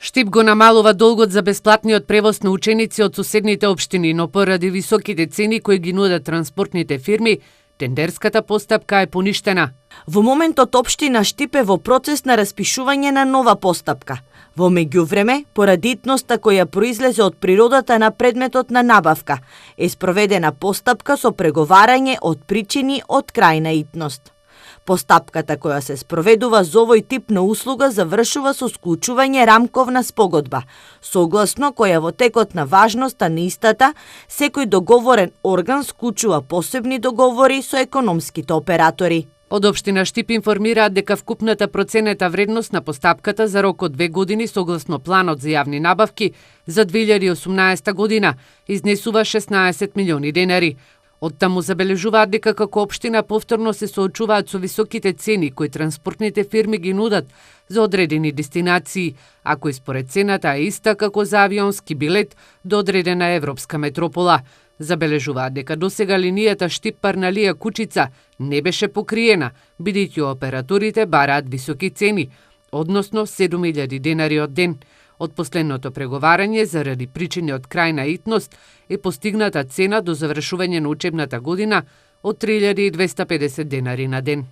Штип го намалува долгот за бесплатниот превоз на ученици од соседните општини, но поради високите цени кои ги нудат транспортните фирми, тендерската постапка е поништена. Во моментот општина Штип е во процес на распишување на нова постапка. Во меѓувреме, поради итноста која произлезе од природата на предметот на набавка, е спроведена постапка со преговарање од причини од крајна итност. Постапката која се спроведува за овој тип на услуга завршува со склучување рамковна спогодба, согласно која во текот на важноста на истата, секој договорен орган склучува посебни договори со економските оператори. Од општина Штип информираат дека вкупната проценета вредност на постапката за рок од 2 години согласно планот за јавни набавки за 2018 година изнесува 16 милиони денари. Оттаму забележуваат дека како општина повторно се соочуваат со високите цени кои транспортните фирми ги нудат за одредени дестинации, ако и според цената е иста како за авионски билет до одредена европска метропола. Забележуваат дека досега линијата Штип-Парналија-Кучица не беше покриена, бидејќи операторите бараат високи цени, односно 7000 денари од ден. Од последното преговарање заради причини од крајна итност е постигната цена до завршување на учебната година од 3250 денари на ден.